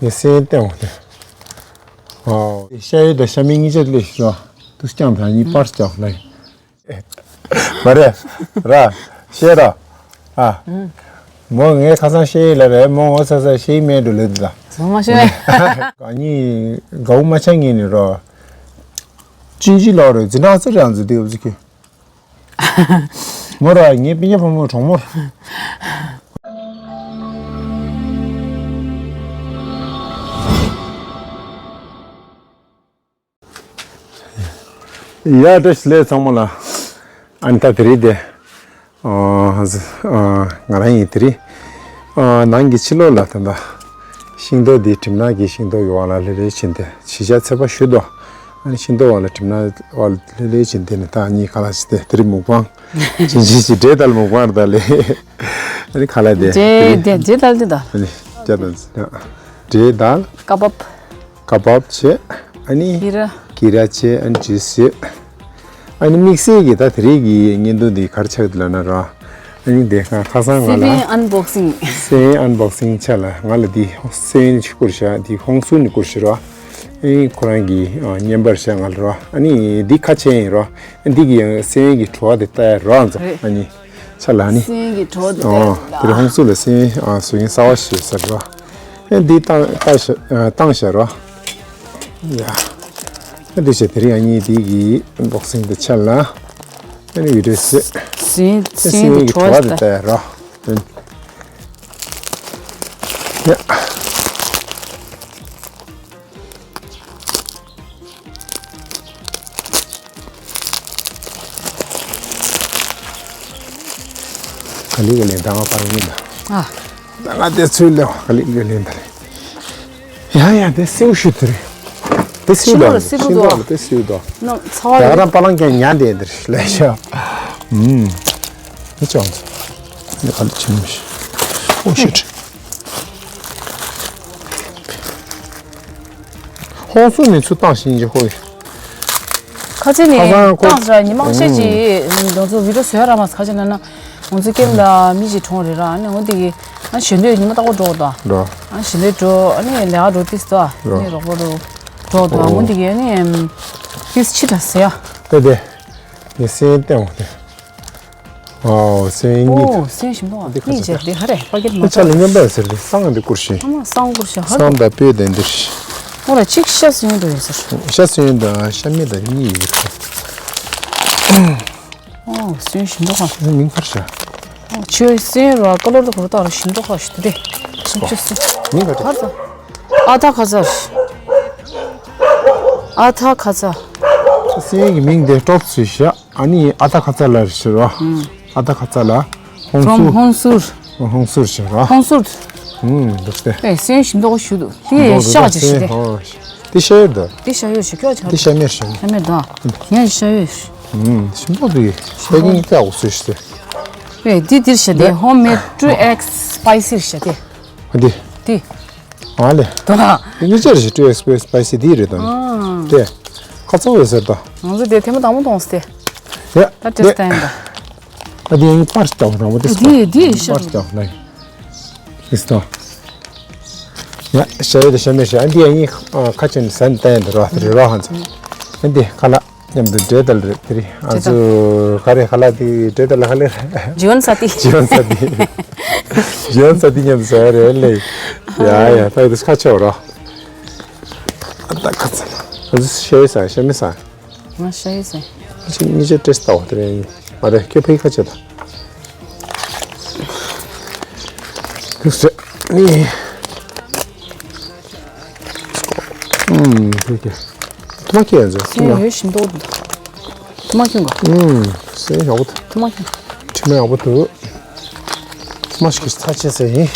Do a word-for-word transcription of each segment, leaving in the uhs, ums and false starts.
ངས་སེམས་བསྟན་འོང་དེ། ཨོ། ཤ་ཡོད་དང་ཤ་མེད་གཉིས་ཆ་ལས་ཤོག་ཏུ་སྐྱང་དང་གཉིས་པར་སྐྱང་ལ། མ་རེད། ར། ཤེས་ར། ཨ། མོ་ངས་ཁ་སང་ཤེས་ཡིན་ལ་རེད། མོ་ངོ་ཚ་ཚ་ཤེས་ཡིན་མེད་འགྲོ་ལེ་འདི་ལ། ཚང་མ་ཤེས་རེད། ཨ་ནི་དགའ་བོ་མ་ཆགས་ངེས་ནི་རོ། ཅིན་ཅི་ལོ་རེད། འཛིན་གྲྭ་ཚེ་རེད། ཨང་ཚོ་དེ་བ་ཚོ་ཁྱོད། མོ་ར་ངའི་སྤུན་ཀྱག་ཕོ་མོ་གྲོགས་མོ་ར། ཡ་བཀྲ་ཤིས་བདེ་ལེགས་ཚང་མ་ལ། ཨ་ནི་ད་དེ་རིང་དེ། ཨ་ང་རང་ཡིན་དེ་རིང་། ཨ་ནང་གི་ཕྱི་ལོགས་ལ་ད་ལྟ། ཤིང་ཏོག་འདི་གྲིབ་ནག་གི་ཤིང་ཏོག་གི་འོག་ལ་ལྷོད་ལྷོད་ཕྱིན་ཏེ་བྱི་ཤ་ཚད་པ་ཞུ་དོ། ཨ་ནི་ཤིང་ཏོག་འོག་ལ་གྲིབ་ནག་འོག་ལ་ལྷོད་ལྷོད་ཕྱིན་ཏེ་ནི་ད་གཉིས་ཁ་ལག་ཕྱིན་ཏེ་དེ་རིང་མུག་པང་། ཅིན་ཅི་ཅི་འབྲས་དལ་མུག་པང་རེད་ད་ལེ། ཨ་ནི་ཁ་ལག་དེ་འབྲས་དེ་འབྲས་དལ་དེ་ད། ཨ་ནི་སྐྱ་དང་འབྲས་དལ། ཀ་བབ། ཀ་བབ་བྱས། ཨ་ནི། ཀི་ར། ཀི་ར་བྱས། ཨ་ནི་ཇུས་བྱས། ཨ་ནི་དམིགས་བསལ་གྱི་ད་དེ་རིང་གི་བརྙན་ཐུང་འདི་ག་རེ་ཆགས་འདུག་ལབ་ན་ར། ཨ་ནི་དེ་ཁ་ཁ་སང་ང་ལ། སེ་བན་ཨན་བོག་སིང་། སེ་བན་ཨན་བོག་སིང་ཆ་ལ་ང་ལ་འདི་སེ་བན་ཅིག་བསྐུར་བཞག་འདི་ཧོང་སུར་ནས་བསྐུར་བཞག་ར། ཨ་ནི་ཁོ་རང་གི་ཨ་བརྙན་པར་བཞག་ང་ལ་ར། ཨ་ནི་འདི་ཁ་ཕྱེ་ཡིན་ར། འདི་གི་ཡང་སེ་བན་གྱི་བྲོ་བ་དེ་ལྟ་ཡ་ར་ང་ཚོ། རེད། ཨ་ནི། ཆ་ལ་ནི། སེམས་ཀྱི་གྲོགས་དེ་ཨོ། ལྟ་དེར་ཧོང་སུ་ལ་སེམས་ཨ་བཟོ་མཁན་གསར་བ་ཞིག་ཟེར་རོ། ཨེ་འདི་བཏང་བཏང་ཤ་ཨ་བཏང་ཤ་རོ། ཡ། ཨ་འདི་བྱས་དེ་རིང་ཨ་ནི་འདི་གི་བོག་སིང་དེ་ཆ་ལ། ཨ་ནི་བི་ཌིའོ་བྱས། སེམས་ཨེ་སེམས་ཀྱི་སེམས་ཀྱི་གྲོགས་དེ་གྲོགས་དེ་ལྟ་ཡ་རོ། ཡ། ག་ལེ་ག་ལེ་ད་ང་པར་ཡིན་ད། ཨ། ད་ང་དེ་ཚུལ་ལེ་ག་ལེ་ག་ལེ་ད་རེད། ཡ་ཡ་དེ་སེའུ་ཤུ་དེ་རེད། དེ་སེའུ་ཤིང་ཏོག་ད་ལ་སེའུ་ཤིང་ཏོག་ཏོག་ད་དེ་སེའུ་ད། ནང་ཚ་བ་ཡ་རེད། རང་པ་ལང་ཀྱང་ཉལ་དེ་འདིར་ལེ་ཤ། ཨུམ། མི་ཅོང་། ནི་ག་ལེ་ཆེན་མི་ཤི། ཨོ་ཤིཊ། ཧོང་སུ་ནས་ཚུར་བཏང་ཤིང་ཅི་ཧོ་ཡི། ཁ་ཆེ་ནས་ཁ་སང་ཁོ་བཏང་ཟེར་ཉི་མ་ཁ་ཤས་ཀྱིས་ང་ཚོ་བི་ཌིའོ་བཟོས་ར་མ་ཁ་ཆེ་ན་ན་ང་ཚོ་ཀེམ་ལ་མི་ཞིག་གྲོངས་རེད་ར། ཨ་ནི་འོ་དེ་གི་ང་ཞེ་འདོད་ཉི་མ་ལྟ་གོ་འགྲོ་དོ། འགྲོ། ཨ་ཞེ་འདོད་འགྲོ། ཨ་ནི་ལས་ཀ་འགྲོ་ཏིས་དོ། ཨ་ནི་རོགས་པ་རོ་འགྲོ་དོ། ཨ་འོ་དེ་གི་ཨ་ནི་ཏིས་ཕྱི་དྲ་ཟེར་ཡ། ཨེ་དེ་ངས་སེམས་བསྟན་འོང་དེ། ཨོ་སེ་ཡིན་གཉིས། ཨོ་སེ་ཡིན་ཞིམ་མདོག་ཨ་འདི་གཉིས་ཁ་བྱས་ཆགས་འདི་ཧ་རེ་པ་ཀེད་མ་ཨེ་ཆ་ལ་མཉམ་པ་ཟེར་ཏེ་སང་འདི་བསྐུར་ཤིང་། ཨ་མ་སང་བསྐུར་ཤ་ཧ་སང་ལོ། དང་སྤོས་དང་འདིར། ཨོ་ར་གཅིག་ཤ་སེ་ཡིན་འགྲོ་ཡིན་ཟེར། ཤ་སེ་ཡིན་དང་ཤ་མེད་དང་གཉིས་ཡོད་རེད། ཨོ་སེ་ཡིན་ཞིམ་མདོག་ཁ། ཨེ་མིང་ཁར་ཤ། ཨོ་ཆོས་སེ་ཡིན་ར་ཀ་ལོར་དུ་གོ་ད་ར་ཞིམ་མདོག་ཁ་ཞིག་ཏུ་རེད། སུམ་ཅུ་སེ། མིང་ག་རེད། ཧར་ཙ། ཨ་ཐ་ཁ་ཙ། ཨ་ཐ་ཁ་ཙ། སེ་ཡིན་གྱི་མིང་དེ་ཀྲོབ་སུ་ཤ། ཨ་ནི་ཨ་ཐ་ཁ་ཙ་ལ་རེད་ཟེར་བ། ཨ་ཐ་ཁ་ཙ་ལ། ཧོང་ཧྲོམ་སུར། ཧོང་སུར། ཧོང་སུར་ཟེར་བ། ཧོང་སུར། ཨུམ་འདུག་སྟེ། ཨེ་སེན་ཞིམ་མདོག་ཞུ་འདུག་དེ་ཤག་ཅིག་ཞུ་དེ། དེ་ཤ་ཡོད་འདུག་དེ་ཤ་ཡོད་ཞིག་ཀྱོག་ཆག་དེ་ཤ་མེར་ཞིག་ཤ་མེར་དང་། ཡང་ཤ་ཡོད་ཞིག་ཨུམ་ཞིམ་པོ་འདུག་ཤ་ཀྱིན་ཀྱག་འོ་སུ་ཞིག་སྟེ། ཨེ་འདི་འདིར་ཤ་དེ་ཧོམ་མེད་ཀྲུ་ཨེག་སི་པའི་སི་ཤ་དེ། འདི། དེ། ཨ་ལེ། ད། ཉི་ཆར་ཞིག་ཀྲུ་ཨེག་སི་པི་རེ་སི་སི་པའི་སི་འདི་རེད་དང་། ཨ། དེ། ཁ་ཚ་བས་ཟེར་ད། ང་ཚོ་དེ་ཐེངས་མ་དང་པོ་མཐོང་སྟེ། ཡ། ད་ཊེ་སི་ཊི་ཡིན་ད། ཨ་དེ་ཡིན་པར་ཞིག་ལྟ་བ་དང་པོ་དེ་སྟོན། དེ་དེ་ཤ་པར་ཞིག་ལྟ་བ་ན་ཡིན། དེ་སྟོན། ཡ་ཤ་ཡོད་དེ་ཤ་མེད་ཤ་ཨ་འདི་ཡ་ཡིན་ཁ་ཆེན་ཟན་ལྟ་ཡིན་ད་རོ་དེ་རེད་རོ་ཧན་ཚ། ཨ་འདི་ཁ་ལག་མཉམ་དུ་འབྲས་དལ་རེད་དེ་རིང་ང་ཚོ་ག་རེ་ཁ་ལག་དེ་འབྲས་དལ་ཁ་ལེ། ཇི་ཡོན་ས་ཏི། ཇི་ཡོན་ས་ཏི། ཇི་ཡོན་ས་ཏི་མཉམ་དུ་ཟ་ཡ་རེད་ལེ། ཡ་ཡ་ད་དེ་ཁ་ཆེ་བ་རོ། ད་ཁ་ཚ་ང་ཚོ་ཤ་ཡོད་ས་ཤ་མེད་ས། ང་ཤ་ཡོད་ས། ཅི་གཉིས་ཆ་ཏེ་སི་ལྟ་བ་དེ་རེད། མ་རེད་ཁྱོད་ཕ་གི་ཁ་ཆེ་ད། དུག་སེ་ནི། ཨུམ་ཕུ་གེ། ཐུ་མ་ཁེ་ཡ་ཟེར་ཐུ་མ། ཡོད་ཞིམ་མདོག་འདུག་ཐུ་མ་ཁྱོད་ག་ཨུམ་སེ་ཡག་པོ་འདུག་ཐུ་མ་ཁྱོད། ཐུ་མ་ཡག་པོ་འདུག་ཐུ་མ་ཞིག་གི་ཚ་ཆེ་ས་ཡིན།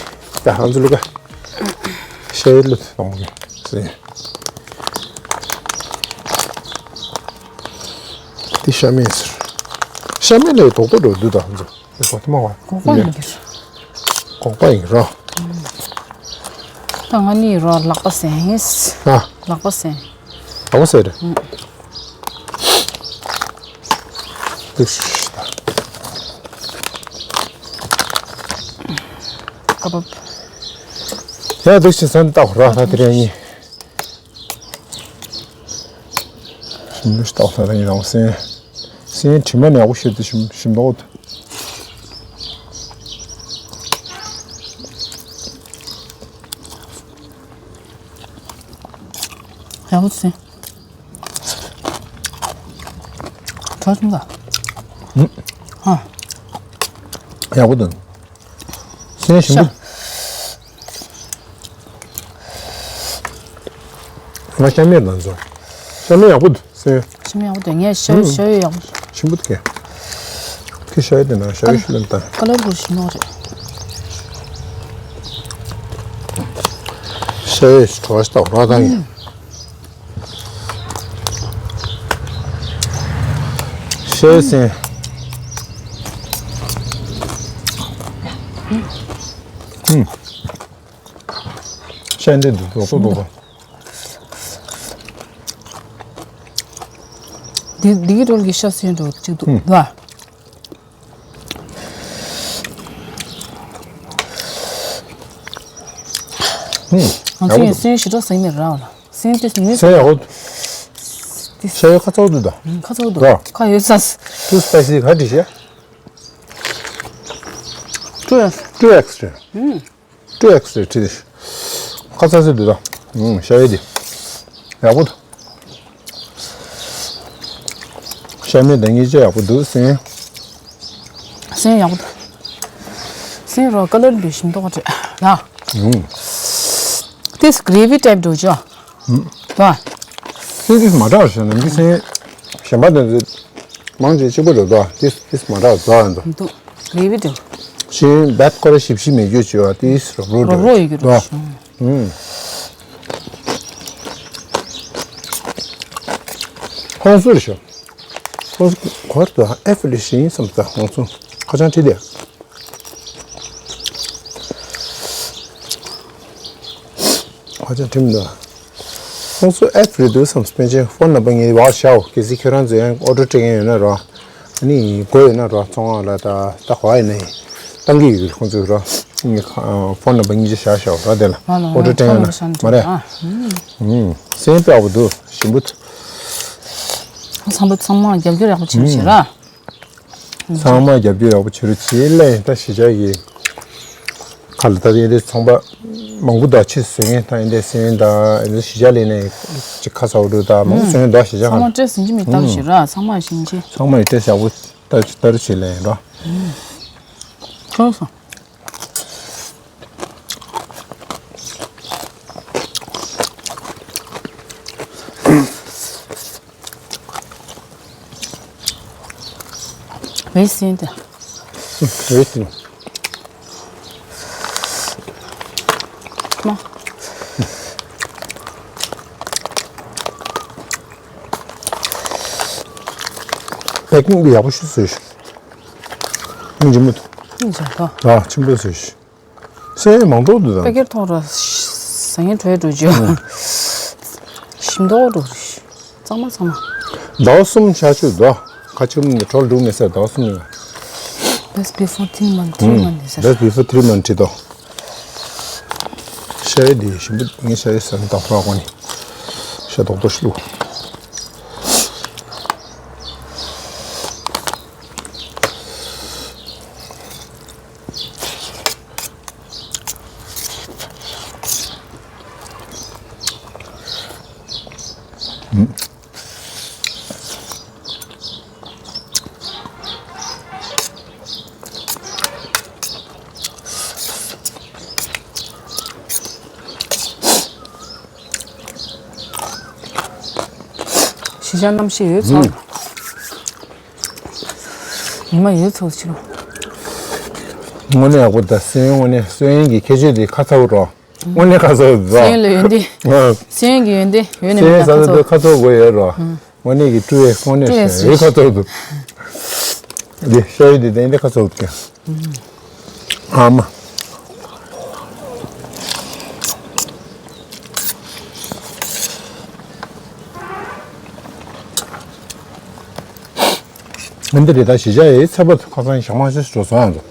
ད་ང་ཚོ་ལུ་ག་ཤ་ཡི་ལུ་དང་པོ་གི་སེ། དེ་ཤ་མེད་ཟེར། ཤ་མེད་ལས་དོག་དོག་འགྲོ་འདུག་ད་ང་ཚོ། ཨེ་གོ་ཐུ་མ་བ། གོག་པ་ཡིན་གྱི་རེད། གོག་པ་ཡིན་རོ། ད་ང་གཉིས་རོ་ལག་པ་ཟིན། ཨ། ལག་པ་ཟིན། ལག་པ་ཟིན་རེད། ཨུ། ཏུ་ཤི་ཤི་ད། ཀ་བབ། ཡ་འདུག་ཅིག་ཟ་འདི་ལྟ་ར་ད་དེ་རེད་ཡིན། ཞིམ་པོ་ཞིག་ལྟ་ས་ད་ཡིན་རང་སེམས། སེམས་དྲི་མ་ནས་ཡག་པོ་ཤོད་དུ་ཞིམ་ཞིམ་ཏོག་ཏུ། ཡག་པོ་སེམས། ཐོག་སོང་ད། ཧ། ཡག་པོ་འདུག་སེམས་ཞིམ་པོ། ང་ཤ་མེད་ལ་འཛོ། ཤ་མེད་ཡག་པོ་འདུག་སེམས། ཤ་མེད་ཡག་པོ་འདུག་ངས་ཤ་ཤ་ཡོད་ཡག་པོ། ཞིམ་པོ་འདུག་གས། ཁྱི་ཤ་ཡོད་དེ་ན་ཤ་ཡོད་ཤི་ལོན་ཏང་། ཀ་ལར་བུར་ཞིམ་ཡོག་རེད། ཤ་ཡོད་ཤི་གྲོ་ཤི་ཏག་ར་ཏང་ཡིན། ཤ་ཡོད་སེམས། ཤ་འདི་འདུག་རྡོག་རྡོག་རྡོག་རྡོག་འདི་འདི་གི་རོལ་གྱི་ཤ་སེན་འགྲོ་གཅིག་འདུག་ལ། ང་ཚོ་ཡང་སེན་ཞེ་དྲག་ཟ་ཡི་མེད་ར་ལ། སེན་ཏེ་མི་སེན་ཡག་པོ། ཤ་ཡོད་ཁ་ཚ་བོ་འདུག་ད། ཁ་ཚ་བོ་འདུག་ར། ཁ་ཡོད་ས། Too spicy ག་འདྲི་ཤེ། Two X། Two X རེད། Two X རེད་ཁྲིད། ཁ་ཚ་ཚ་འདུག་ད། ཤ་ཡོད་དེ། ཡག་པོ་འདུག་ཤ་མེད་ད་ངེད་ཅག་ཡག་པོ་འདུག་སེམས། སེམས་ཡག་པོ་འདུག་སེམས་རོ་ཀ་ལར་འདུག་ཞིམ་ཏོག་རེད་ལ། ཏིས་gravy type འདུག་ཅོ། ད། སེམས་ཏིས་མ་དྲག་ཞེ་ན་འདི་སེམས། གཞན་པ་དེ་ཚོ་མང་ཆེ་གཅིག་པ་རེད་དོ། ཏིས་ཏིས་མ་དྲག་ཟ་ཡང་འདུག་འདུག་gravy འདུག་ཤིང་བད་ཁོ་ར་ཞིབ་ཞིབ་མེད་རྒྱུ་ཅོ་ཏིས་རོབ་རོབ་རོ་རེད་ཡོད་རྒྱུ་དོ། རེད་ཤོ། ཧོང་སུ་རེད་ཤོ། ཧོང་སུ་གོར་དུ་ཨེ་ཕི་ལི་ཤིང་བསམ་ས་ཧོང་སུ་ཁ་ཆང་ཁྲིད་དེ། ཁ་ཆང་ཁྲིམ་འདུག་ཧོང་སུ་ཨེ་ཕི་ལི་འདུག་བསམ་སྤེན་ཆེན་ཕོན་ནམ་བར་ངའི་བར་བྱའོ། གལ་སྲིད་ཁྱོད་རང་ཚོ་ཡང་ཨོ་ཌར་སྤྲད་མཁན་ཡོད་ན་རོ། ཨ་ནི་དགོས་ཡོད་ན་རོ་ཚོང་ཁང་ལ་ད་ད་གོ་ཡིན་ནའི་བཏང་གི་ཡོད་ཁོང་ཚོས་རོ། ངའི་ཁ་ཕོན་ནམ་བར་གཉིས་ཆ་བཞག་བཞག་རོ་དེ་ལ་ཨོ་ཌར་སྤྲད་ཡོད་ན་མ་རེད། སེམས་དཔའ་བོ་འདུག་ཞིམ་པོ། ཚང་མ་ཚང་མ་རྒྱབ་སྐྱོར་ཡག་པོ་བྱེད་རོགས་བྱེད་ར། ཚང་མ་རྒྱབ་སྐྱོར་ཡག་པོ་བྱེད་རོགས་བྱེད་ལས་ད་གཞིས་ཆགས་ཀྱི་ཁ་ལ་ད་ཡིན་དེ་ཚོང་པ་མང་པོ་ད་ཆེད་བཟོས་ངེས་ད་ཡིན་དེ་སེན་ད་ཡིན་དེ་གཞིས་ཆགས་ལས་ནས་ཅིག་ཁ་ཚ་བོ་འདུག་ད་མང་པོ་བཟོས་ངེས་ད་གཞིས་ཆགས་ཁ་ཚང་མ་ལ་སྤྲད་ཟིན་གྱི་མི་ལྟ་རོགས་བྱེད་ར་ཚང་མ་ཞིང་ཆེ། ཚང་མ་ཡི་སྤྲད་ཡག་པོ་ད་ཅིག་ལྟ་རོགས་བྱེད་ལས་ཡིན་རོ། ཁྱོད་སོང་། བེ་སེན་ཏེ། བེ་སེན། མ། པེ་ཀིང་ཡག་པོ་ཞིག་བཟོས་ཤག་སྙིང་རྗེ་མོ་འདུག་སྙིང་རྗེ་འདུག་ཨ་ཆེན་པོ་བཟོས་ཤག་སེན་མང་པོ་འདུག་ད། པེ་ཀེར་ཐོག་ར་ཟ་ངན་བྲོས་འགྲོ་རྒྱུ། ཞིམ་མདོག་འགྲོ་རེད། གཙང་མ་གཙང་མ། ཟླ་བ་གསུམ་ཆགས་ཆུ་འདུག་ཁ་ཆུ་མི་གྲོལ་འགྲོ་མེད་ས་ཟླ་བ་གསུམ་ཡིན། Best before three month, three month is that? Best before three month ཁྲིད་དོ། ཤ་ཡི་འདི་ཞིམ་པོ་ངས་ཤ་ཡི་ཟ་ནི་དང་ཧྲ་གོ་ནི། ཤ་དོག་དོག་ཤི་ལུ། གཞིས་ཆགས་གནམ་གཤིས་ཡོད་ཚོད། ཉི་མ་ཡོད་ཚོད་ཕྱི་རུ། དངོས་གནས་ཡག་པོ་ད་སོན་དངོས་གནས་སོན་གྱི་ཁྱད་ཆོས་དེ་ཁ་ཚ་བོ་རོ། དངོས་གནས་ཁ་ཚ་བོ་ད། སོན་ལ་ཡོན་ཏན། ཨ། སོན་གྱི་ཡོན་ཏན་ཡོད་ནས་སོན་མེད་ན་ཁ་ཚ་ས་དེ་ཁ་ཚ་བོ་ཡོད་རོ། དངོས་གནས་ཀྱི་ཀྲུའུ་ཨེ་དངོས་གནས་ཀྲུའུ་ཨེ་ཡོད་ཁ་ཚ་བོ་འདུག་དེ་ཤ་ཡི་དེ་དེ་འདི་ཁ་ཚ་བོ་འདུག་ཨ་མ། འདི་རེད་ད་གཞིས་ཆགས་ཡི་ཚེ་པ་ཁ་སང་ཞག་མ་ཤོད་འགྲོ་སོང་ཡང་འགྲོ།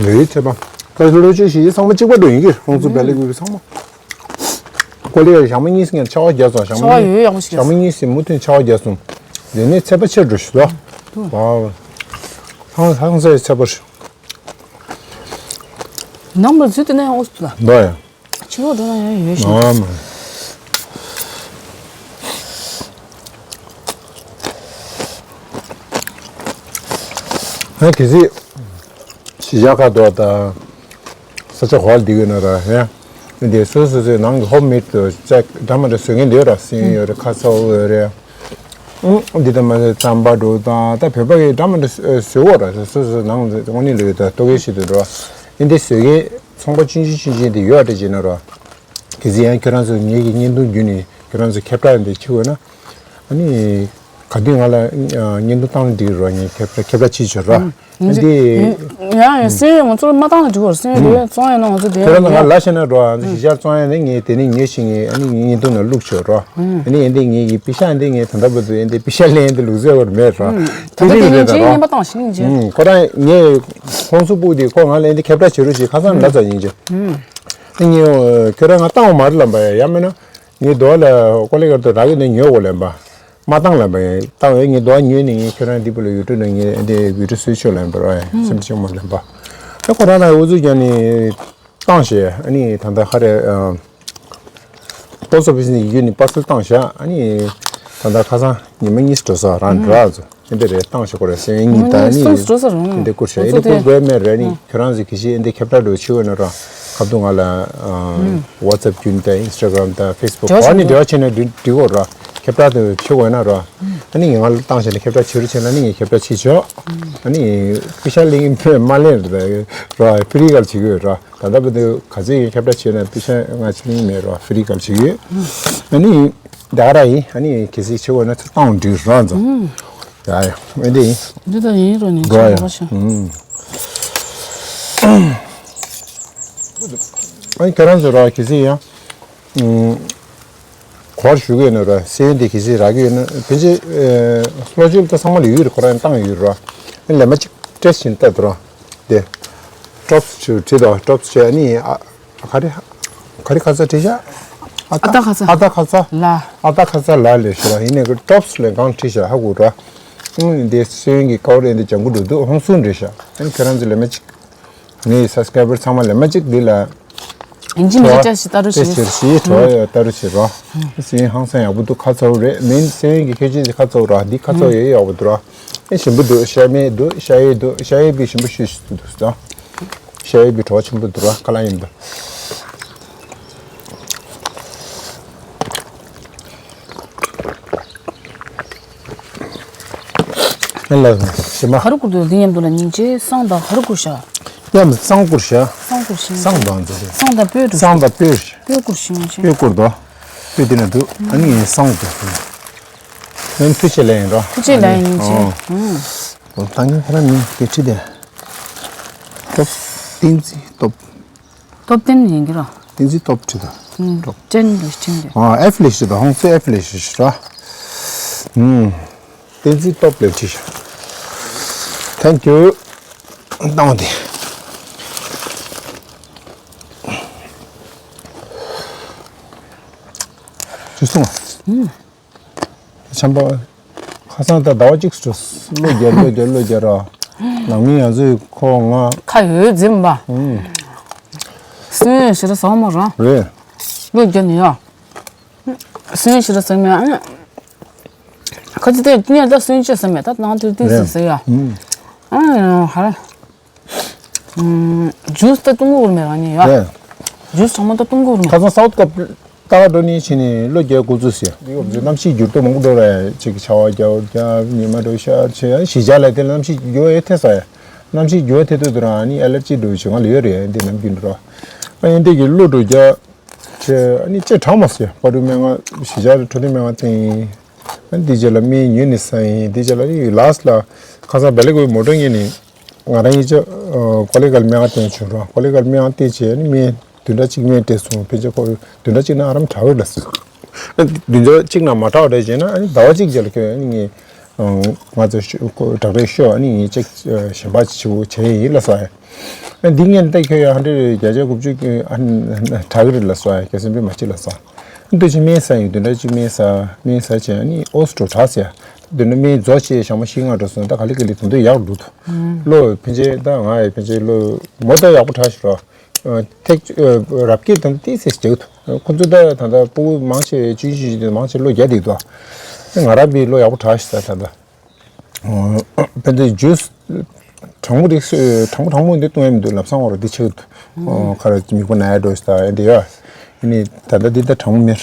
ལོའི་ཚེ་པ། ད་ལོ་ཆུ་ཞིག་ཚང་མ་གཅིག་པ་འགྲོ་ཡིན་གྱི། ཁོང་ཚོ་བལ་ལེ་གུ་ཚང་མ། ཀོ་ལི་ཡ་ཞག་མ་གཉིས་ངས་ཆར་པ་བརྒྱབ་སོང་། ཞག་ཆར་པ་མ་ཡོད་ཡག་པོ་ཞིག་ཞག་མ་གཉིས་མུ་མཐུད་ཆར་པ་བརྒྱབ་སོང་། དེ་ནས་ཚད་པ་ཆེར་འགྲོ་ཞིག་ལ། ཐང་ཐང་ཚད་ཚད་པ་ཞིག་ནང་མ་འཛུལ་དེ་ནས་ཡང་ཨོ་སུ་ལ། འདོ་ཡ། ཕྱི་ལོགས་འགྲོ་ན་ཡང་ཡོད་ཤིང་། ཨ་མ། ཨ་གལ་སྲིད་གཞིས་ཆགས་ཁ་ཐོག་དང་ས་ཆ་གོ་བ་འདི་གོ་ན་ར་ཧེ། འདི་སོ་སོ་སོའི་ནང་གི་ཧོམ་མེད་དུ་ཅག་འདྲ་མ་འདྲ་བཟོ་མཁན་འདི་ཡོད་ར། སོན་ཡོད་རེད། ཁ་ཚ་བོ་ཡོད་རེད། ཨང་། འདི་ལྟ་མ་ཟད་རྩམ་པ་འགྲོ་དང་ད་བོད་པ་གི་འདྲ་མ་འདྲ་བཟོ་གོ་ར། སོ་སོ་ནང་དངོས་གནས་ལོས་ད་ལྟོ་གོས་ཤིག་ཏུ་འགྲོ། ཨིན་དེ་བཟོ་མཁན་ཚོང་པ་ཆུང་ཆུང་ཆུང་ཆུང་དེ་ཡོད་རེད་ཅེ་ན་ར། གལ་སྲིད་ཡང་ཁྱོད་རང་ཚོ་ངེད་ཀྱི་བརྙན་ཐུང་བརྒྱུད་ནས་ཁྱོད་རང་ཚོ་ཁྱབ་བསྒྲགས་འདི་བྱེད་དགོས་ན། ཨ་ནི། ག་དུས་ང་ལ་བརྙན་ཐུང་བཏང་ན་འགྲིག་རོགས། ངས་ཁྱབ་བསྒྲགས་ཁྱབ་བསྒྲགས་བྱེད་ཆོག་ར། ཨ་འདི། ཡང་ཡང་སེམས་ཡོད་ང་ཚོར་མ་བཏང་ན་འགྲིག་གོ་ར། སེམས་ཡོད་དེ་བཙོང་ཡ་ན་ང་ཚོ་དེ་ཁྱོད་རང་ཚོ་ང་ལ་བཤད་ན་རོགས། ཨ་ནི་གཞིས་ཆགས་བཙོང་ཡ་ནི་ངས་དེ་ནི་ཉོས་ཤིང་ངས་ཨ་ནི་བརྙན་ཐུང་ནང་བླུགས་ཆོག་རོགས། ཨ་ནི་ཨ་འདི་ངས་ཀྱི་པི་ཤ་འདི་ངས་ད་ལྟ་བར་དུ་ཨ་འདི་པི་ཤ་ལེན་འདི་ལུག་རྫས་བར་མེད་རོགས། ད་ལྟ་དེ་རིང་རེད་ད་རོགས། ཁོ་རང་ངས་ཁོང་ཚོ་སྤུག་དེ་ཁོ་ང་ལ་ཨ་འདི་ཁྱབ་བསྒྲགས་བྱེད་རོགས་ཞེས་ཁ་སང་ལ་ཙམ་ཡིན་གྱི། ཨ་ནི་ཁྱོད་རང་ང་བཏང་བ་མ་རེད་ལབ་པ་ཡ། ཡང་མིན་ན་ངས་རྡོ་ལ་ཀོ་ལེ་གར་དུ་རག་གི་འདི་ཉོ་དགོས་ལབ་པ། མ་བཏང་ལབ་པ་ཡིན། བཏང་བས་ངས་རྡོ་ཉོས་ནས་ངས་ཁྱོད་རང་འདི་པོ་ལ་ཡུ་ཊུབ་ནང་ངས་འདི་བི་ཌིའོ་བཟོས་ཆོག་ལབ་པ་རེད། སེམས་ཆུང་མ་ལབ་པ། ད་ཁོ་རང་ལ་ཨུ་ཚུགས་རྒྱག་ནས་བཏང་ཞེས། ཨ་ནི་ད་ལྟ་ཧ་རེ་པོ་སི་ཊི་ཨོ་ཕི་སི་ནས་ཡུལ་ནས་པར་སེལ་བཏང་ཤག་ཨ་ནི་ད་ལྟ་ཁ་སང་ཉི་མ་གཉིས་འགྲོ་ས་རང་འགྲོ་ཨ་ཚོ། ཨེ་འདི་རེད། བཏང་ཞིག་ཁོ་རེ་སེམས་ཡིན་ད་ནི། སོང་འགྲོ་ས་རུང་། ཨེ་འདི་བསྐུར་ཤག་ཨེ་འདི་བསྐུར་དགོས་མེད་རེད་ནི། ཁྱོད་རང་ཚོས་གི་ཤི་ཨེ་འདི་ཁྱབ་བསྒྲགས་འགྲོ་ཆེ་བས་ན་ར། ཁ་ཐུག་ང་ལ་ཝ་ཙེབ་བརྒྱུད་དང་ཨིན་སི་ཊ་གྷ་རམ་དང་ཕེ་སི་བུག་འབྲེལ་བ་བྱེད་ན་འགྲིག་འགྲིག་གོ་ར། ཁྱབ་བསྒྲགས་དེ་ཆེ་བས་ན་ར། ཨ་ནི་ང་ལ་བཏང་ཤག་ནི་ཁྱབ་བསྒྲགས་བྱེད་རུ་བྱེད་ན་ནི་ངས་ཁྱབ་བསྒྲགས་བྱེད་ཆོག་ཨ་ནི་པི་ཤ་ལེན་གི་མ་ལེན་ར་ཕི་རི་གལ་བྱེད་གི་ཡོད་ར། ད་ལྟ་བར་དུ་ག་ཚོད་ཡིན་ཁྱབ་བསྒྲགས་བྱས་ན་པི་ཤ་ང་ཕྱིར་ཡིན་མེད་རོགས། ཕི་རི་གལ་བྱེད་ཡོད། ཨ་ནི་ད་ག་ར་ཡིན། ཨ་ནི་གལ་སྲིད་བྱེད་དགོས་ན་ཚུར་བཏང་འགྲིག་རོགས་ཚོ། ཡ་ཡ་ཨེ་འདི་ཡིན། འདི་ད་ཡིན་རོགས་ནི་རོགས་ཡ། ཆོག་རོགས་ཤག་ཨ་ནི་ཁྱེད་རང་ཚོ་རོགས་གལ་སྲིད་ཡང་གོ་བར་ཞུ་གི་ཡོད་ན་རོགས། ཤེས་ཡོན་དེ་གལ་སྲིད་རག་གི་ཡོད་ན་ཕན་ཆད་བློ་བཅོལ་ད་ཚང་མ་ལ་ཡོད་རེད། ཁོ་རང་བཏང་ཡོད་རོགས། ཨ་ནི་ལས་མ་གཅིག་སྤྲད་བཞིན་ལྟ་དུ་རོགས། དེ། ཀྲོབ་ཞུ་བྲིས་དང་ཀྲོབ་བྱས་ནི་ཨ་ག་རེ། ག་རེ་ཁ་ཚ་བྲིས་ཤག་ཨ་ཏ་ཁ་ཚ། ཨ་ཏ་ཁ་ཚ། ལ། ཨ་ཏ་ཁ་ཚ་ལ་ལས་ཞུ་ར། ཡིན་ནའི་ཀྲོབ་ལས་གང་བྲིས་ཤག་ཧ་གོ་ར། ཨང་འདི་སོན་གྱི་ཀའོ་རེ་འདི་ལྗང་གུ་འགྲོ་འདུག་ཧོང་སུན་བྲིས་ཤག་ཨ་ནི་ཁྱེད་རང་ཚོ་ལས་མ་གཅིག་ངའི་སབ་སི་ཀ་རའི་བར་ཚང་མ་ལས་མ་གཅིག་འདི་ལ། ཡིན་གཅིག་མིན་གཅིག་བཀྲ་ཤིས་ལྟ་རུ་བྱེད། བཀྲ་ཤིས་བྱེད་རོགས། ལྟ་རུ་བྱེད་རོགས། སེམས་ཧང་སང་ཡག་པོ་འདུག་ཁ་ཚ་བོ་རེད། མིན་སེམས་ཀྱི་ཁྱད་ཆོས་ཀྱི་ཁ་ཚ་བོ་ར། འདི་ཁ་ཚ་བོ་ཡོད་ཡག་པོ་འདུག་ར། ཨེ་ཞིམ་པོ་འདུག་ཤ་མེད་འདུག་ཤ་ཡོད་འདུག་ཤ་ཡོད་པའི་ཞིམ་པོ་ཤོས་ཤིག་འདུག་ཟེར། ཤ་ཡོད་པའི་བྲོ་བ་ཆེན་པོ་འདུག་ར། ཁ་ལག་ཡིན་འདུག་ཨེ་ལ་ཞིམ་མ། ག་རེ་བསྐུར་འདུག་འདི་མཉམ་དུ་ལ་སྙིང་རྗེ་བསང་དང་ག་རེ་བསྐུར་ཤག་ཡ་མ་བསང་བསྐུར་ཤག་བསང་བསྐུར་ཤག་བསང་དང་འཛིན་བསང་དང་སྤོས་འགྲོ། བསང་དང་སྤོས། སྤོས་བསྐུར་ཤིང་ཆེ། སྤོས་བསྐུར་དོ། སྤོས་དེ་ན་འདུག་ཨ་ནི་ངས་བསང་བསྐུར་ཤིང་། ཨ་ནི་ཐུགས་རྗེ་ཆེ་ལབ་ཡིན་རོ། ཐུགས་རྗེ་ཆེ་ལབ་ཡིན་ཆེ། ཨོ། ཨོ་ད་ངས་ཁ་ར་མིང་དེ་ཁྲིད་དེ། སྟོབས། བསྟན་འཛིན་སྟོབས། སྟོབས་ལྡན་ཡིན་གྱི་རོ། བསྟན་འཛིན་སྟོབས་ཁྲིད་དོ། ཨུམ། སྟོབས། ཅན་ལ་ཅན་ལ། ཨ་ཨེཕ་ལས་ཁྲིད་དོ། ཧོང་སུ་ཨེཕ་ལས་ཁྲིད་རོ། ཨུམ། བསྟན་འཛིན་སྟོབས་ལ་ཁྲིད་ཤག Thank you། བཏང་སྟེ། ཅི་སོང་། ཨུམ། ཆམ་པ། ཁ་སང་ད་ཟླ་བ་གཅིག་སུ་གློ་རྒྱག་གློ་རྒྱག་གློ་རྒྱག་ར། ནང་མི་ཡང་ཚོས་ཁོ་ང་། ཁ་ཡོད་འཛིན་པ། ཨུམ། སུན་ཞེ་དྲག་ཟ་མ་ར། རེད། གློ་རྒྱག་ནི་ཡ། སུན་ཞེ་དྲག་ཟ་མ་ཡ། ཁ་ཅིག་དེ་ངས་ད་སུན་ཅི་ཟ་མེད་ད་ནང་དུ་དུས་སུ་ཟ་ཡ། ཨུམ། ཨ་ཧ། ཨུམ། ཇུས་ད་བཏུང་གི་མེད་རང་ཉིད་ཡ། རེད། ཇུས་ཚང་མ་ད་བཏུང་གི་མེད། ཁ་སང་སའུ་ཐི་ཀ་ལྟ་ག་འགྲོ་ནི་ཕྱིན་ནས་གློ་རྒྱག་འགོ་ཚུགས་ཟེར། འདི་གོ་གནམ་གཤིས་འགྱུར་ལྡོག་མང་པོ་འགྲོ་རེད། ཅིག་ཆར་པ་རྒྱག་རྒྱག་ཉི་མ་འགྲོ་ཤར་ཆེ་གཞིས་ཆགས་ལ་དེ་གནམ་གཤིས་འགྱུར་བ་ཐེབས་ས་ཡ། གནམ་གཤིས་འགྱུར་བ་ཐེབས་དུས་དུ་རང་ཨ་ནི་ཨེ་ལར་ཇི་འགྲོ་བྱུང་ང་ལ་ཡོད་རེད། འདི་ནམ་རྒྱུན་འགྲོ་ཨ་ཡིན་དེ་གི་གློ་འགྲོ་རྒྱག་ཆེ་ཨ་ནི་ཅེ་གྲང་མ་ཟེར་པ་རུ་སྨན་ཁང་གཞིས་ཆགས་འཕྲོད་བསྟེན་སྨན་ཁང་བསྟན་ཡིན། ཨ་ནི་འདི་རྗེས་ལ་སྨན་ཉོས་ནས་ཟ་ཡིན། འདི་རྗེས་ལ་ཨ་ནི་ལཱསི་ལ་ཁ་སང་བལ་ལེ་གོའི་མོ་ཊ་ཉོས་ནས། ང་རང་ཡིན་ཆ་ཀོ་ལི་གྷལ་སྨན་ཁང་བསྟན་བྱུང་རོགས། ཀོ་ལི་གྷལ་སྨན་ཁང་བསྟན་བྱས་ནི་སྨན་བདུན་ཕྲག་གཅིག་སྨན་སྤྲད་སོང་། ཕལ་ཆེར་ཁོ་བདུན་ཕྲག་གཅིག་ནང་ཨ་རམ་དྲག་གི་རེད་ཟེར། བདུན་ཕྲག་གཅིག་ནང་མ་དྲག་རེད་བྱས་ན་ཨ་ནི་ཟླ་བ་གཅིག་རྗེས་ལ་ཁྱོད་ཨ་ནི་ངས་ ང་ཚོ་ཤོ་ཁོ་དྲག་རེད་ཤོ། ཨ་ནི་ངས་ཅིག་གཞན་པ་ཆེ་བོ་བྱས་ཡིན་ལ་སོ་ཡ། འདི་ངས་འདི་ཁྱོད་ཡ་ཧན་ཌེ་རེད་བརྒྱ་ཆ་དགུ་བཅུ་ཨ་ནི་དྲག་རེད་ལ་སོ་ཡ། རྒྱ་སེམས་པས་མ་བྱེད་ལ་སོ། འདི་ཅི་སྨན་ཟ་ཡིན་དུས་འདྲ་ཅི་སྨན་ཟ་སྨན་ཟ་བྱས་ཨ་ནི་ཨོ་སི་ཊོ་དྲག་ཟེར་ཡ། དུས་འདྲ་སྨན་རྫོགས་བྱས་ཞག་མ་བཞི་ལྔ་འགྲོ་སོང་ད་ག་ལེ་ག་ལེ་དུང་དུ་ཡག་འགྲོ་འདུག་ལོ་ཕན་ཆད་ད་ང་ཡ་ཕན་ཆད་ལོ་མོ་ད་ཡག་པོ་དྲག་ཤི་རོ། ཐེག་རབ་སྐྱེས་དང་ཏི་སེ་སྐྱེ་ཐུབ། ཁོ་ཚོ་ད་ད་ལྟ་སྤུ་གུ་མང་ཆེ་ཆུང་ཆུང་ཆུང་མང་ཆེ་ལོ་བརྒྱ་དེ་འདུག་ང་རང་པའི་ལོ་ཡག་པོ་དྲག་ཤི་ད་ད་ལྟ། དཔེ་འདི་ཇུས་གྲང་མོ་རིགས་གྲང་མོ་གྲང་མོ་འདི་བཏུང་ཡ་མི་འདུག་ལམ་སང་འོ་ར་འདི་ཆེ་གི་འདུག་ཁ་ར་མིག་པ་ན་ཡ་འགྲོ་ཤི་ད་ཡ་འདི་ཡ། ཨ་ནི་ད་ལྟ་འདི་ད་གྲང་མོ་མེར།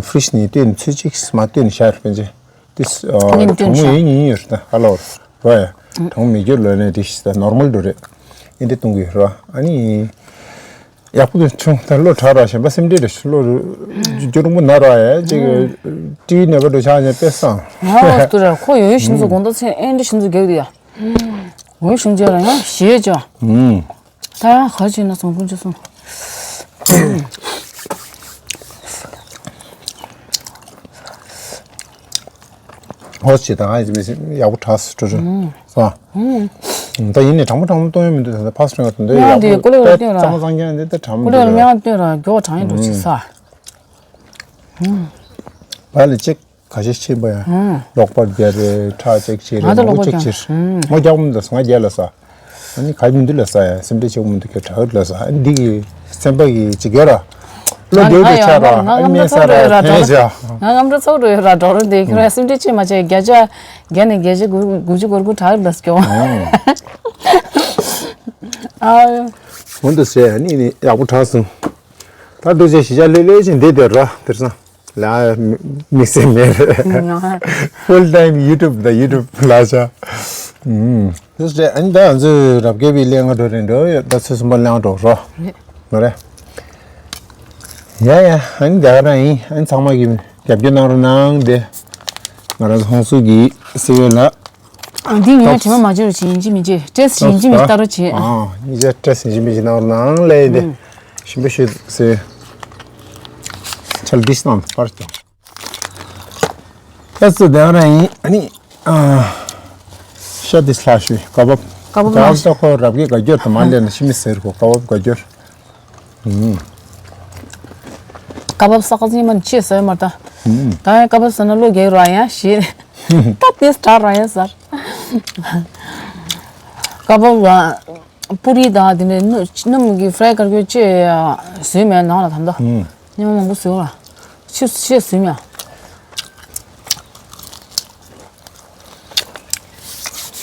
ཕི་རིཇ་ནས་བཏོན་ཚོད་ཅིག་མ་བཏོན་ཤར་ཕན་ཆད། ཏིས་གྲང་མོ་ཡིན་ཡིན་ཡོད་ད་ཧ་ལོ་རོ་ཡ། གྲང་མོ་མེད་རྒྱུ་ལོས་ནས་རིགས་ད་ནོར་མལ་འགྲོ་རེད། ཨིན་དེ་གཏོང་གི་རོ་ཨ་ནི། ཡག་པོ་དེ་བྱུང་ད་ལོ་དྲག་ར་གཞན་པ་སེམས་ཁྲལ་རེད་ལོ་རྒྱུ་རུང་པོ་ན་ར་ཡ་ཅིག་ཀྲི་ནས་བ་འགྲོ་ཆགས་ཉེ་དཔེ་སང་། ང་ལ་ཏུ་ར་ཁོ་ཡོད་ཤིན་ཚོ་དགོང་དག་ཚེ་ཨེན་འདྲི་ཤིན་ཚོ་རྒྱག་དུ་ཡ། འོས་ཤིང་རྗེ་ར་ཡང་ཞེས་བྱ། ད་ཡང་ག་བྱས་ན་སོང་ཀུན་ཅི་སོང་། ཧོ་ཆེ་ད་ང་ཡག་པོ་དྲག་སུ་འགྲོ་རུ་སོང་། ད་ཡིན་ནས་དྲང་པོ་དྲང་པོ་གཏོང་ཡ་མི་འདུག་ད་ཕ་སུ་རང་ག་དོན་དེ་ཡག་པོ་ཀོ་ལེ་ཀོ་ལེ་སྟོན་ར་ཙང་ཙང་ཀྱང་འདི་ད་དྲང་པོ་ཀོ་ལེ་ཀོ་ལེ་མྱང་སྟོན་ར་མགྱོགས་དྲང་ཡིན་འགྲོ་ཅིག་ས། བ་ལ་ཅིག་ག་ཤེད་ཆེན་པོ་ཡང་ཨང་། ལོག་པར་རྒྱལ་རེ་ཁྲག་ཅིག་ཆེ་རེ་ང་ད་མང་པོ་ལོག་པར་ཅིག་ཆེ་རྒྱལ་རེ་ཨང་། ང་རྒྱག་མི་འདུག་ང་རྒྱལ་ལ་ས། ཨ་ནི་ག་མི་འདུག་ལ་ས་ཡ་སེམས་ཁྲལ་ཆེ་མི་འདུག་ཁྱོད་དྲག་ལ་ས་ཨ་ནི་འདི་གི་སེམས་པ་གི་ཅིག་རྒྱལ་ར། ལོ་ང་དེ་ཡོད་དེ་ཡང་ཆ་ར་ང་ཨ་ནི་ང་མེད་ས་ཚོགས་ར་འགྲོ་ཡོད་ར་ཐན་འགྲོ་ཅ། ང་ངམ་འགྲོ་ཚོགས་འགྲོ་ཡོད་ར་འགྲོ་རོ་དེ་ཁྱོད་ར་སེམས་ཁྲལ་ཆེ་མ་ཆེ་བརྒྱ་ཆ་བརྒྱ་ནས་བརྒྱ་ཆ་དགུ་དགུ་བཅུ་གོ་དགུ་དྲག་ལ་སྐྱོ། ཨ། འོན་ཏེ་ཟེར་ཨ་ནི་ནི་ཡག་པོ་དྲག་སོང་། ད་འདུག་ཅེས་གཞིས་ཆགས་ལྷོད་ལྷོད་ཅིག་འདི་དེར་ར་དེར་སང་། ལ་མི་སེམས་མེད། Full time YouTube ད་YouTube ལ་ཆ། ཨུམ། དེ་ཨ་ནི་ད་ང་ཚོས་རབ་རྒྱས་པའི་གླེང་ང་འགྲོ་རེད་འགྲོ་ཡོད་ད་ཚོད་གསུམ་པ་གླེང་འགྲོ་རོ། རེད། ནོ་རེད། ཡ་ཡ་ཨ་ནི་ད་ག་རང་ཡིན་ཨ་ནི་ཚང་མ་གི་རྒྱབ་སྐྱོར་གནང་རོགས་གནང་དེ། ང་རང་ཚོ་ཧོང་སུ་གི་སི་ཝེ་ལ། འདི་ངས་དྲི་མ་མ་བྱོས་རོགས་བྱེད་ཡིན་གཅིག་མིན་གཅིག་ཊེ་སི་ཊི་ཡིན་གཅིག་མིན་ལྟ་རོགས་བྱེད། ཨ་ཡིན་ཅེ་ཊེ་སི་ཊི་ཡིན་གཅིག་མིན་གཅིག་གནང་རོགས་གནང་ལས་ཡིན་ཏེ། ཞིམ་པོ་ཞུ་ཟེར། ཆལ་ཏིས་ནང་པར་ཏོ། ཁ་སི་དེ་རང་ཡིན་ཨ་ནི། ཤ་ཏིས་ལྷ་ཞུ་ཀ་བབ། ཀ་བབ་ཀ་བབ་ལྷ་ད་ཁོ་རབ་གི་དགའ་སྐྱོར་དུ་མ་ལེན་ན་ཤི་མི་ཟེར་ཁོ་ཀ་བབ་དགའ་སྐྱོར། ཀ་བབ་ས་ཀ་ཟིན་མ་ནི་ཆེས་ཟོས་མ་ད། ད་ཡང་ཀ་བབ་ཟ་ན་བློ་རྒྱག་ར་ཡང་ཞེས། ད་དེ་སྟྲ་ར་ཡང་ཟར། ཀ་བབ་ལ་པུ་རི་དང་དེ་ནས་སྣུམ་སྣུམ་གི་ཧྥ་རའི་གར་གྱི་ཅེས་ཟོས་མེད་ནང་ལ་ད་ད། ཉི་མ་མང་པོ་ཟོས་ལ། ཆུ་ཤས་ཟོས་མེད།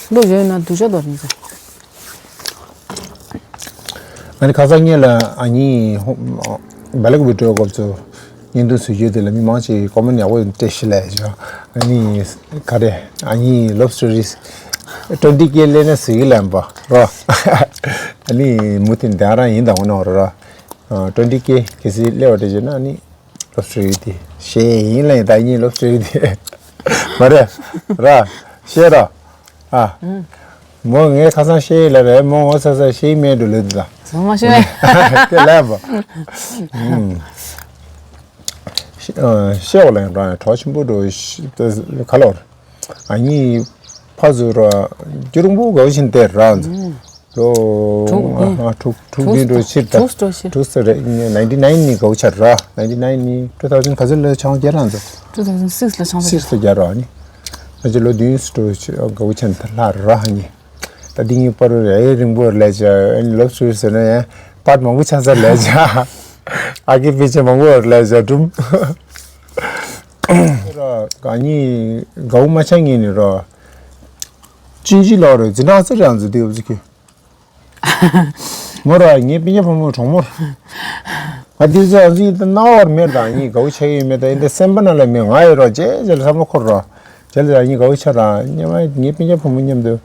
བློ་ཡོད་ན་སྡུག་ཅག་དོར་ཡིན་ཟེར། ཨ་ནི་ཁ་སང་ངེད་ལ་ཨ་ནི་བལ་ལག་བི་ཌི་ཡོ་སྐབས་སུ་བརྙན་ཐུང་བཟོ་རྒྱུ་དེ་ལ་མི་མང་ཆེ་ཀོ་མེན་ཡག་པོ་སྤྲད་ཤི་ལས་བྱ། ཨ་ནི་ག་རེ་ཨ་ནི་ལབ་སི་ཊོ་རི་ཊུ་ཝེན་ཊི་ཀེ་སླེབས་ན་ཟི་གི་ལན་པ་རོ། ཨ་ནི་མུ་མཐུད་དེ་རང་ཡིན་དང་འོ་ན་རོ། ཊུ་ཝེན་ཊི་ཀེ་གལ་སྲིད་སླེབས་པ་དེ་བྱས་ན་ཨ་ནི། ལོབ་སི་ཊར་ཡོད་དེ། ཤེས་ཡིན་ལ་ཡིན་ད་གཉིས་ལོབ་སི་ཊར་ཡོད་དེ། མ་རེད། ར། ཤེས་ར། ཨ། མོ་ངས་ཁ་སང་ཤེས་ཡིན་ལ་རེད་མོ་ངོ་ཚ་ཚ་ཤེས་ཡིན་མེད་འགྲོ་ལོས་དུ་ད། ཟོ་མ་ཤེས་མེད། དེ་ལས་པ། ཤེས་བ་ལ་ཡང་རང་ཡང་གྲོགས་ཆེན་པོ་འགྲོ་ག་ལོར། ཨ་ནི་ཕ་ཟུར་ར་རྒྱུ་རུང་པོ་གའུ་ཆེན་དེ་ར་ཚོ། ལོ་དྲུག་ཨ་དྲུག་དྲུག་འདི་འགྲོ་ཕྱིར་ད་དྲུག་འགྲོ་ཕྱིར་དྲུག་ཟེར་རེད། ནའིན་ཊི་ནའིན་ནི་གའུ་ཆ་ར། ནའིན་ཊི་ནའིན་ནི་ཊུ་ཐའུ་ཟེན་ག་ཚོད་ལ་ཆང་རྒྱ་རང་ཚོ། ཊུ་ཐའུ་ཟེན་སིགས་ལ་ཆང་ས་སིགས་ལ་རྒྱ་ར་ནི། ཨ་ཅེ་ལོ་བདུན་འགྲོ་གའུ་ཆ་ད་ལ་ར་ནི། ད་འདི་གཉིས་པར་རེ་རིང་པོ་ལས་ཅ་ལོབ་སུ་ཟེར་ན་ཡང་པར་མང་པོ་ཆགས་ས་ལས་ཅ། ཨ་ཀི་པི་ཆེ་མང་པོ་ལས་ཅ་སྒྲུམ། ར་ག་ནི་གའུ་མ་ཆ་ངེས་ནི་ར། ཅིན་ཅི་ལོ་རེ་ཛི་ན་ཚེ་རང་ཚོ་དེ་བ་ཚོ་ཁྱོད། མོ་ར་ངའི་སྤུན་ཀྱག་བུ་མོ་གྲོགས་མོ། ང་འདི་ཚོ་ཨ་ཙི་ད་རྣ་བར་མེད་དང་ངའི་དགའ་བོ་ཆགས་ཡོད་མེད་དང་ཡིན་ཏེ་སེམས་པ་ནང་ལ་མེད་ང་ཡོད་རོགས་རྗེས་རྗེས་ལ་བསམ་བློ་འཁོར་རོགས་རྗེས་ལ་ངའི་དགའ་བོ་ཆགས་ར་སྙམ་ངའི་སྤུན་ཀྱག་བུ་མོ་མཉམ་དུ་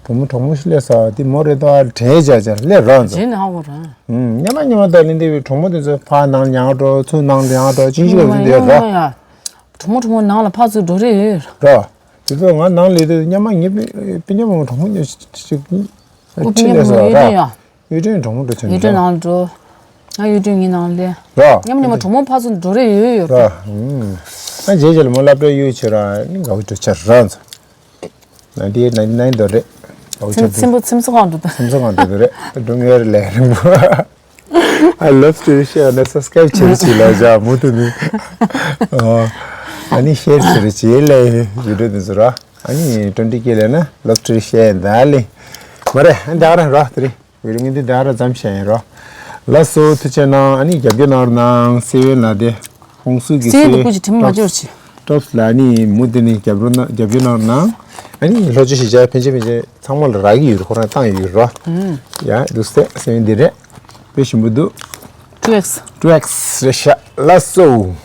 བུ་མོ་གྲོགས་མོ་ཞིག་སླེབས་ས་དེ་མོ་རེད་དོ་དྲན་བྱ་བྱ་སླེབས་རོགས་ཚོ། རྗེས་ནས་ཧ་གོ་ར། སྙམ་སྙམ་ད་ལིན་དེ་བའི་གྲོགས་མོ་དེ་ཚོ་ཕ་ནང་ཉང་འགྲོ་ཚུར་ནང་ཉང་འགྲོ་ཅིན་ཅི་ལ་ཚུར་དེ་རོགས། གྲོགས་མོ་གྲོགས་མོ་ནང་ལ་ཕ་ཚུར་འགྲོ་རེ་ཡོད་ར། དེ་ཚོ་ང་ནང་ལས་དེ་སྙམ་ངའི་སྤུན་ཀྱག་བུ་མོ་གྲོགས་མོ་ཞིག་ཨུ་ཁྲི་ལས་སོ་ར། ཡུལ་ཡུལ་ཀྲེང་གྲོགས་མོ་འགྲོ་ཆེན་ཡུལ་ཀྲེང་ནང་འགྲོ། ང་ཡུལ་ཀྲེང་ངའི་ནང་ལས། ར། མཉམ་མཉམ་གྲོགས་མོ་ཕར་ཚུར་འགྲོ་རེ་ཡོད་ཡོད་ར། ཧུམ། ཨ་རྗེས་རྗེས་ལ་མོ་སློབ་གྲྭའི་གཡུག་བྱེད་ར་ནི་དགའ་བོ་འགྲོ་ཆ་ར་ཚོ། ནང་དེའི་ནང་ནང་དོ་རེད། དགའ་བོ་ཆ་ཚིམ་ཚིམ་པོ་ཚིམ་སོ་གང་འགྲོ་ད། ཚིམ་སོ་གང་འགྲོ་དོ་རེད། སྒྲུང་ཡོད་རེད་ལས་རིང་པོ། ཨ་ལབ་སྟོ་རི་ཤེར་ན་སབ་སི་ཀ་རེབ་བྱེད་རེ་བྱེད་ལ་ཇ་མུ་ཏུ་ནི། ཨ་ནི་ཤེར་བྱེད་རེ་བྱེད་ལས་ཡོད་རེད་དེ་ཚོ་ར། ཨ་ནི་ཊོན་ཊི་ཀེ་ལས་ན་ལབ་སྟོ་རི་ཤེར་ད་ལེ། མ་རེད་ཨ་འདི་ག་ར་ར་དེ་རེད། བི་ཌི་ཡོ་ངས་འདི་འདྲ་ར་ཙམ་བཤད་ཡིན་རོ། ལགས་སོ་ཐུགས་རྗེ་གནང་། ཨ་ནི་རྒྱབ་སྐྱོར་གནང་རོགས་གནང་། སེ་ཡོན་ལ་དེ་ཧོང་སུ་གི་སེ་ཡོན་དེ་སྐུ་མཁྱེན་དྲི་མ་འབྱོར་ཆེ། ཊོབ་སི་ལ་ཨ་ནི་མུ་དེ་ནི་རྒྱབ་རོགས་གནང་རྒྱབ་སྐྱོར་གནང་རོགས་གནང་། ཨ་ནི་ལྷོ་ཕྱོགས་གཞིས་ཆགས་ཕན་ཆད་ཕན་ཆད་ཚང་མ་ལ་རག་གི་ཡོད་རེད། ཁོ་རང་བཏང་ཡོད་རོ། ཡ་འདུག་སེ་སེ་ཡོན་འདི་རེད། དཔེ་ཞིམ་པོ་འདུག་ཊུ་ཨེག་སི། ཊུ་ཨེག་སི་རེད་ཤག་ལགས་སོ།